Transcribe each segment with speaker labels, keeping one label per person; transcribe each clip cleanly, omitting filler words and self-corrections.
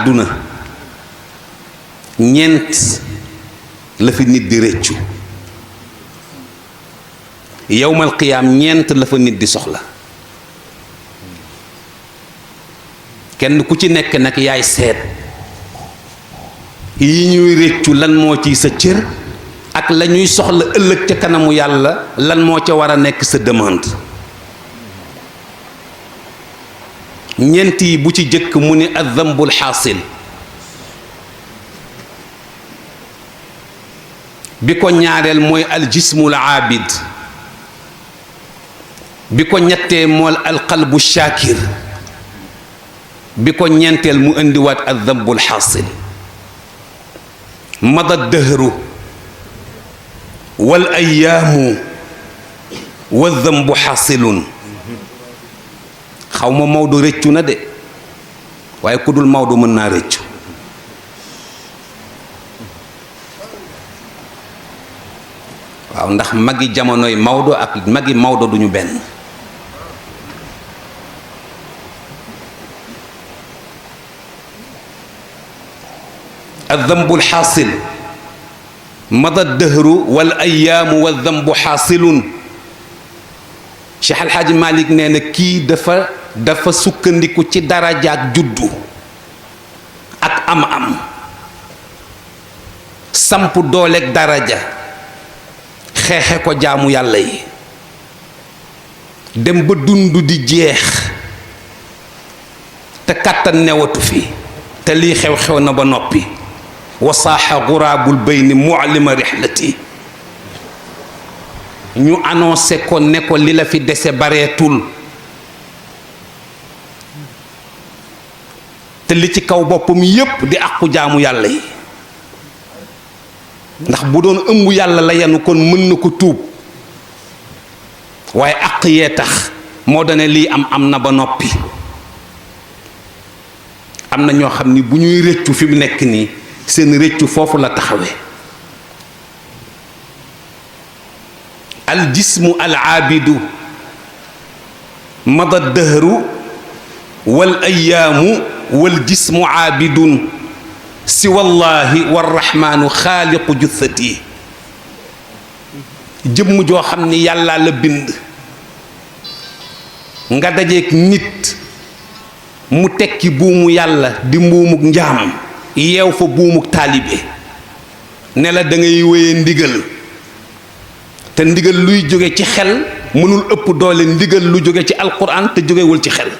Speaker 1: àdduna ñeent la fi nit di rëccu yawmal qiyaam ñeent la fa nit di soxla kenn ku ci nekk nag yaay seet yi ñuy rëccu lan moo ciy sa cër ak la ñuy soxla ëllëg ca kanamu yàlla lan moo ca war a nekk sa demande ñeent yi bu ci jëkk mu ni ad-dambul xaasil bi ko ñaareel mooy aljismul aabid bi ko ñettee mool alqalbu shaakir bi ko ñeenteel mu indiwaat ad-dambul xaasil mada dëhru wal ayyaamu wa dambu xaasilun xaw ma Maodo rëccu na de waaye ku dul Maodo mën naa rëccu waaw ndax magi jamonoy Maodo ak magi Maodo duñu benn ad-dambul xaasil mada dëhru wal ayyaamu wa dambu xaasilun Cheikh Al Hadj Malick nee na kii dafa sukkandiku ci daraja ak juddu ak am-am samp dooleeg daraja xeexe ko jaamu yàlla yi dem ba dund di jeex te kàttan newatu fi te lii xew-xew na ba noppi wasaaxa guraabul bayni mu'lima rihlati ñu annoncé ko ne ko li la fi dese bareetul te li ci kaw boppam yépp di àqu jaamu yàlla yi ndax bu doon ëmb yàlla la yanu kon mën na ko tuub waaye àq yee tax moo dane lii am na ba noppi am na ñoo xam ni bu ñuy rëccu fi mu nekk nii seen rëccu foofu la taxawe aljismu alaabidu mada dëhru wal ayyaamu wal jismu aabidun si wallahi warrahmaanu xaaliqu juthati jëmm joo xam ni yàlla la bind nga dajeek nit mu tekki buumu yàlla di mbuumuk njaam yeew fa buumuk taalibe ne la da ngay wéye ndigal te ndigal luy jóge ci xel mënul ëpp doole ndigal lu jóge ci alquran te jógewul ci xel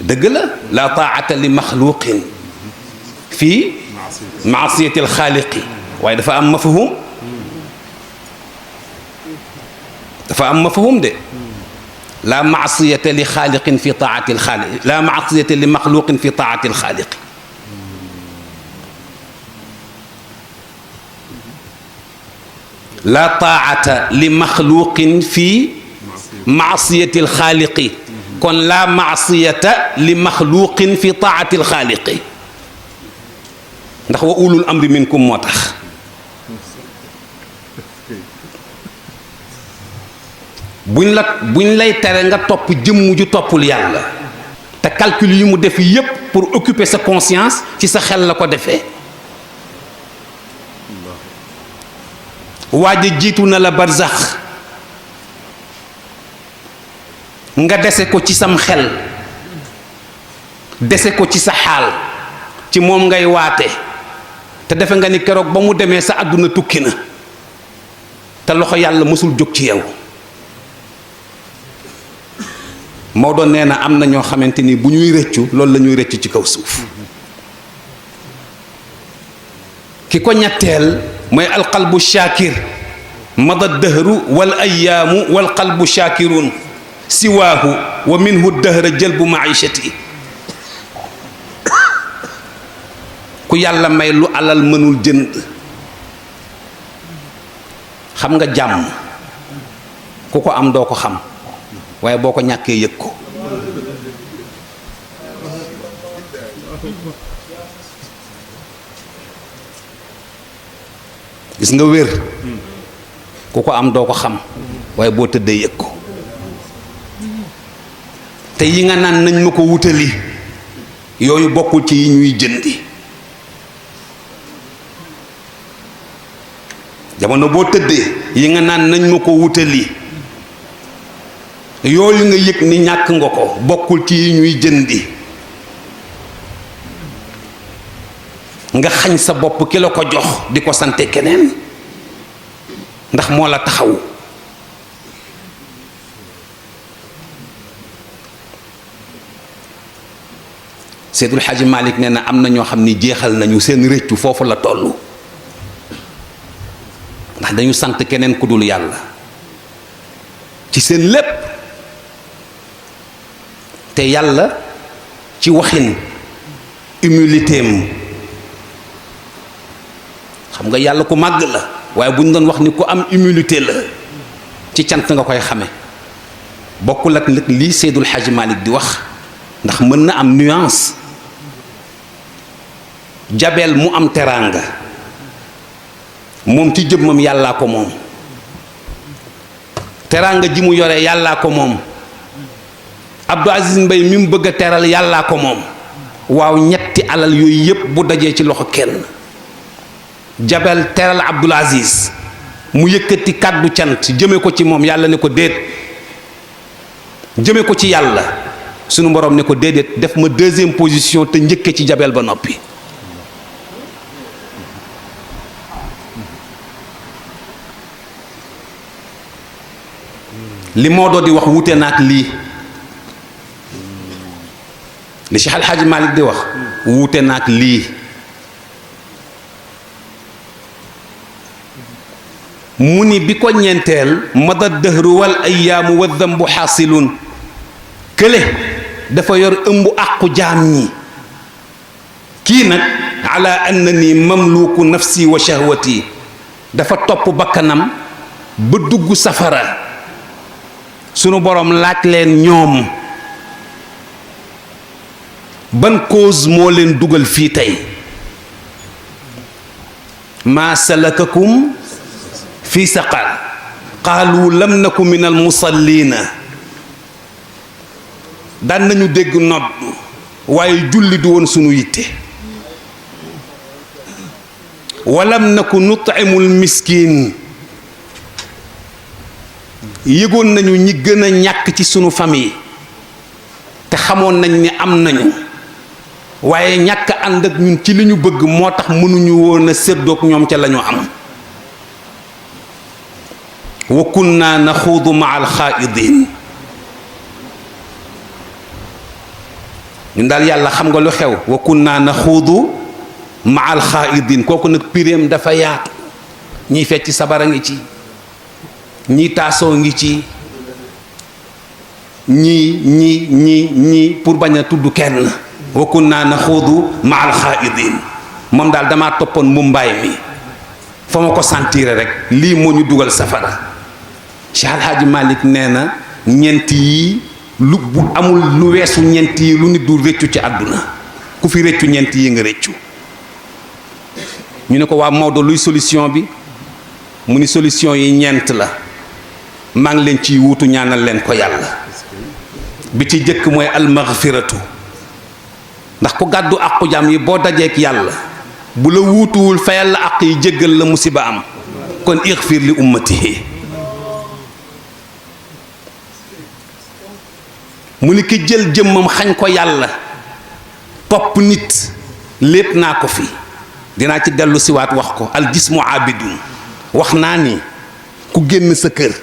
Speaker 1: dëgg la la taa'ata li maxluqin fii maasiyati alxaaliqi waaye dafa am mafhum de la maasiyata li xaaliqin fi taa'ati alxaaliqi la maasiyata li maxluqin fi taa'ati alxaaliqi la taa'ata li maxluqin fi maasiyati alxaaliqi kon la maasiyata li maxluqin fi taati alxaaliqi ndax wa ulul amri minkum moo tax buñ lay tere nga topp jëmm ju toppul yàlla te calcul yi mu def yépp pour occuper sa conscience ci sa xel la ko defee waaja jiitu na la barzax nga dese ko ci sam xel dese ko ci sa xaal ci moom ngay waate te defe nga ni keroog ba mu demee sa àdduna tukki na te loxo yàlla mësul jóg ci yow Maodo nee na am na ñoo xamante ni bu ñuy rëccu loolu la ñuy rëccu ci kaw suuf ki ko ñetteel mooy alqalbu shaakir mada dëhru wal ayyaamu wal qalbu shaakirun siwaahu wa minhu dëhra jëlbu maishati ku yàlla may lu alal mënul jënd xam nga jàmm ku ko am doo ko xam waaye boo ko ñàkkee yëg ko gis nga wér ku ko am doo ko xam waaye boo tëddee yëg ko te te yi nga naan nañ ma ko wutali yooyu bokkul ci yi ñuy jëndi. jamono boo tëddee yi nga naan nañ ma ko wutali yooyu nga yëg ni ñàkk nga ko bokkul ci yi ñuy jëndi. nga xañ sa bopp ki la ko jox di ko sante keneen ndax moo la taxaw. Seydul Xaaji Malik nee na am na ñoo xam ni jeexal nañu seen rëccu foofu la tollu ndax dañu sant keneen ku dul yàlla ci seen lépp te yàlla ci waxin humilitéem xam nga yàlla ku màgg la waaye bu ñu doon wax ni ku am humilité la ci cant nga koy xame bokkul ak lii Seydul Xaaji Malik di wax ndax mën na am nuance. jabel mu am teraanga moom ci jëmmam yàllaa ko moom teraanga ji mu yore yàllaa ko moom Abdou Aziz Mbaye mi mu bëgg a teral yàllaa ko moom waaw ñetti alal yooyu yépp bu dajee ci loxo kenn jabel teral Abdoul Aziz mu yëkkati kàddu cant jëme ko ci moom yàlla ne ko déet jëme ko ci yàlla sunu borom ne ko déedéet def ma deuxième position te njëkke ci jabel ba noppi. li Maodo di wax wuute na ak lii li Cheikh Al Hadj Malick di wax wuute na ak lii mu ni bi ko ñeenteel mada dëhru wal ayaamu wa dambu xaasilun kële dafa yor ëmb àqu jaam ñi kii nag ala annani mamluku nafsi wa shahwati dafa topp bakkanam ba dugg safara sunu borom laaj leen ñoom ban cause moo leen dugal fii tey maa salakakum fi saqar qaalu lam naku min al musallina daan nañu dégg nodd waaye julli du woon sunu yitte walam naku nut'imul miskin yëgoon nañu ñi gën a ñàkk ci sunu famille te xamoon nañ ni am nañu waaye ñàkk ànd ak ñun ci li ñu bëgg moo tax mënuñu woon a séddoog ñoom ca la ñu am wa kunna naxuudu ma al xaaidin ñun daal yàlla xam nga lu xew wa kunna naxuudu ma al xaaidin kooku nag piréem dafa yaatu ñiy fecc sabara ngi ci ñii taasoo ngi ci ñii pour bañ a tudd kenn wa kunna naxuudu ma al xaaidin moom daal damaa toppoon mumbaay mi fa ma ko sentir rek lii moo ñu dugal safara Cheikh Al Hadj Malick nee na ñeent yi lu bu amul lu weesu ñeent yi lu nit du rëccu ci àdduna ku fi rëccu ñeent yi nga rëccu ñu ne ko waa Maodo luy solution bi mu ni solution yi ñeent la maa ngi leen ciy wuutu ñaanal leen ko yàlla bi ci jëkk mooy almaghfiratu ndax ku gàddu àqu jaam yi boo dajeek yàlla bu la wuutuwul fayal la àq yi jéggal la musiba am kon ixfir li ummatihi mu ni ki jël jëmmam xañ ko yàlla topp nit lépp naa ko fi dinaa ci dellu siwaat wax ko al jismu abidun wax naa ni ku génn sa kër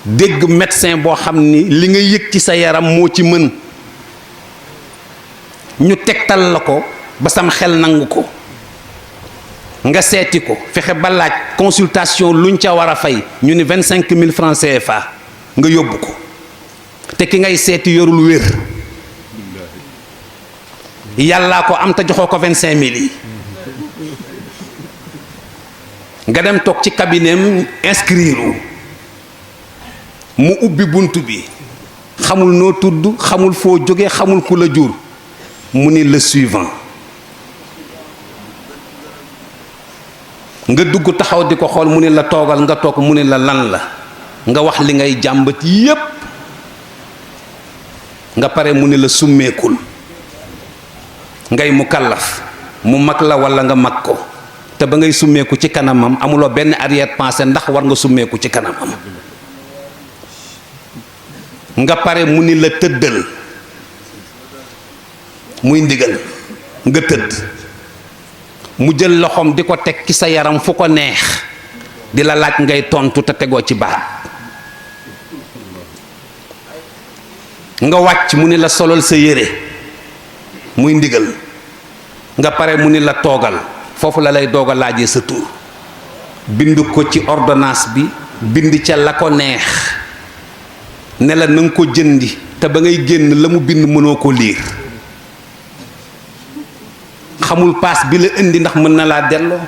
Speaker 1: dégg médecin boo xam ni li nga yëg ci sa yaram moo ci mën ñu tegtal la ko ba sam xel nangu ko nga seeti ko fexe ba laaj consultation luñ ca war a fay ñu ni 25 000 francs CFA nga yóbbu ko te ki ngay seeti yorul wér yàllaa ko am te joxoo ko 25 000 yi nga dem toog ci cabinetam inscrire mu ubbi bunt bi xamul noo tudd xamul foo jóge xamul ku la jur mu ni le suivant nga dugg taxaw di ko xool mu ni la toogal nga toog mu ni la lan la nga wax li ngay jàmbat yépp nga pare mu ni la summeekul ngay mu kallaf mu mag la walla nga mag ko te ba ngay summeeku ci kanamam amuloo benn arrière pensée ndax war nga summeeku ci kanamam nga pare mu ni la tëddal muy ndigal nga tëdd mu jël loxoom di ko teg ci sa yaram fu ko neex di la laaj ngay tontu te tegoo ci baat nga wàcc mu ni la solal sa yére muy ndigal nga pare mu ni la toogal foofu la lay doog a laajee sa tur bind ko ci ordonnance bi bind ca la ko neex ne la na nga ko jëndi te ba ngay génn la mu bind mënoo ko liir xamul paas bi la indi ndax mën na laa delloo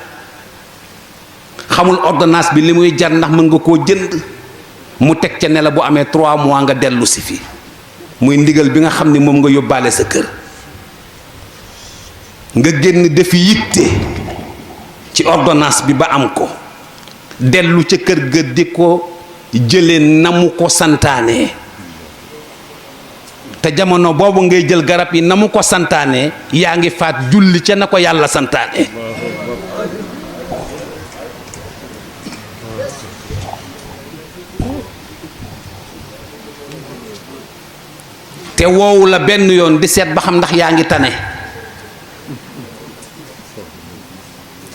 Speaker 1: xamul ordonnance bi li muy jar ndax mën nga koo jënd mu teg ca ne la bu amee 3 mois nga dellu si fi muy ndigal bi nga xam ne moom nga yóbbaale sa kër nga génn defi yitte ci ordonnance bi ba am ko dellu ca kër ga di ko jëlee na mu ko santaane te jamono boobu ngay jël garab yi na mu ko santaane yaa ngi faat julli ca na ko yàlla santaane te woowu la benn yoon di seet ba xam ndax yaa ngi tane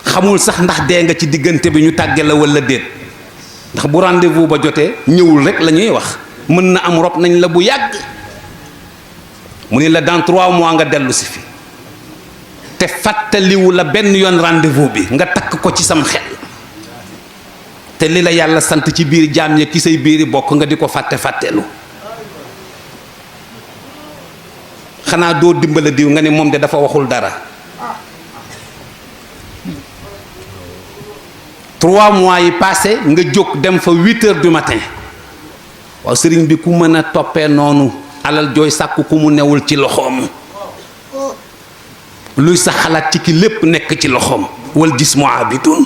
Speaker 1: xamul sax ndax dee nga ci diggante bi ñu tàgge la walla déet ndax bu rendez-vous ba jotee ñëwul rek la ñuy wax mën na am rob nañ la bu yàgg mu ni la dans 3 mois nga dellu si fi te fàttaliwu la benn yoon rendez-vous bi nga takk ko ci sam xel te li la yàlla sant ci biir jaam ñi ki say biiri bokk nga di ko fàttelu xanaa doo dimbala diw nga ne moom de dafa waxul dara 3 mois yi passé nga jóg dem fa 8 heures du matin waaw sëriñ bi ku mën a toppee noonu alal jooy sàkku ku mu newul ci loxoom luy sa xalaat ci ki lépp nekk ci loxoom wal jismu abidun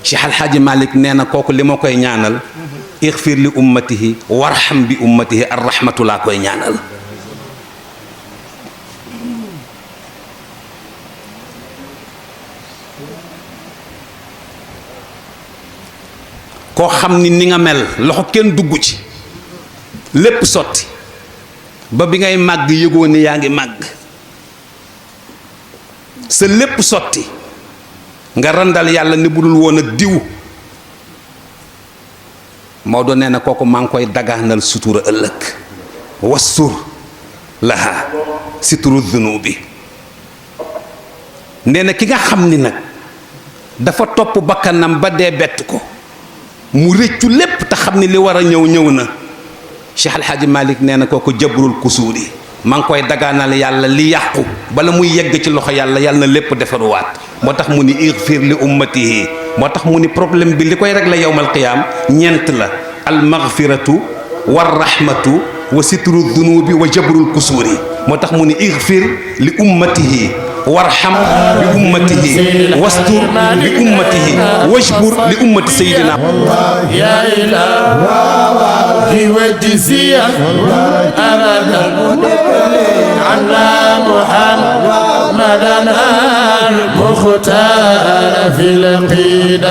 Speaker 1: Cheikh Alxaaji Malik nee na kooku li ma koy ñaanal ixfir li ummatihi warham bi ummatihi arrahmatu laa koy ñaanal koo xam ni nga mel loxo kenn dugg ci lépp sotti ba bi ngay màgg yëgoo ni yaa ngi màgg sa lépp sotti nga randal yàlla ni budul woon ak diw Maodo nee na kooku maa ngi koy dagaanal sutura ëllëg wastur laha sitru dunubi nee na ki nga xam ni nag dafa topp bakkanam ba dee bett ko mu rëccu lépp te xam ni li war a ñëw na Cheikh Alxaaji Malik nee na kooku jabrul kusuuri maa ngi koy dagaanal yàlla li yàqu bala muy yegg ci loxo yàlla yàlla na lépp defaruwaat moo tax mu ni igfir li ummatihi moo tax mu ni problème bi li koy régler yowmal qiyaam ñeent la al maghfiratu war rahmatu wa sitru dunubi wa jabrul kusuuri moo tax mu ni igfir li ummatihi warham bi ummatihi wastur bi ummatihi wajbur li ummati sayyidina
Speaker 2: ya ilahi wajziya abadan ala muhammadan al mukhtar fil qida